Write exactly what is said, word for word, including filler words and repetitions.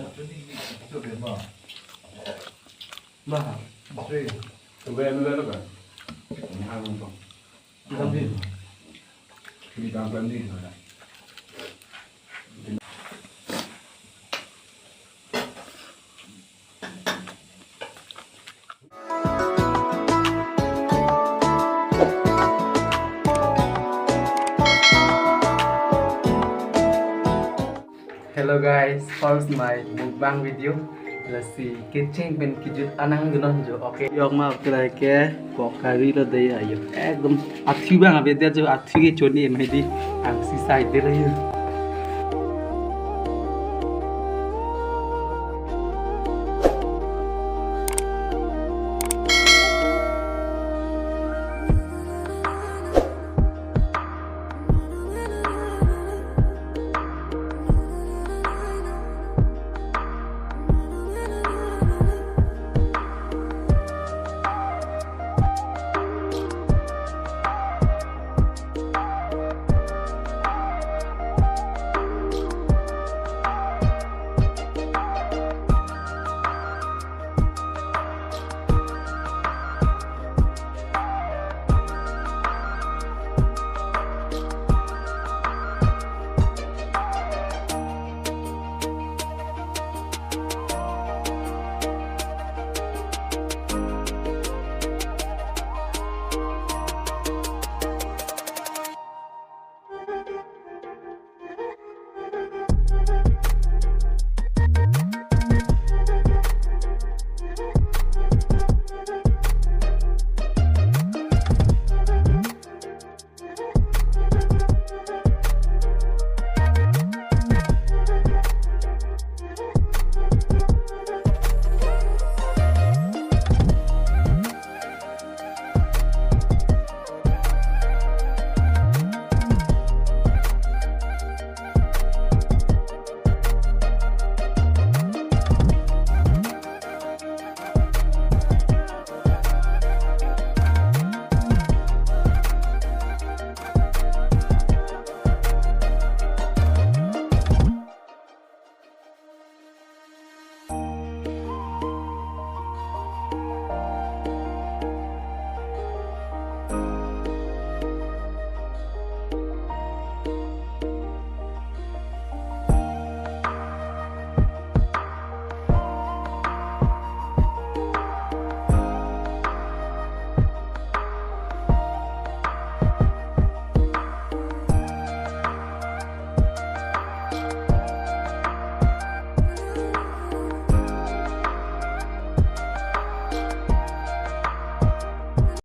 Maha. Three. Three. Maha. Hello guys, first my mukbang video. Lasi kitchen pen kijut anang dunon jo. Okay. Yok ma, okay, like, pork curry lo dei ayo. Ekdom athu bang abe dia jo, athu ke choni mai di. Ang si side de lo yo.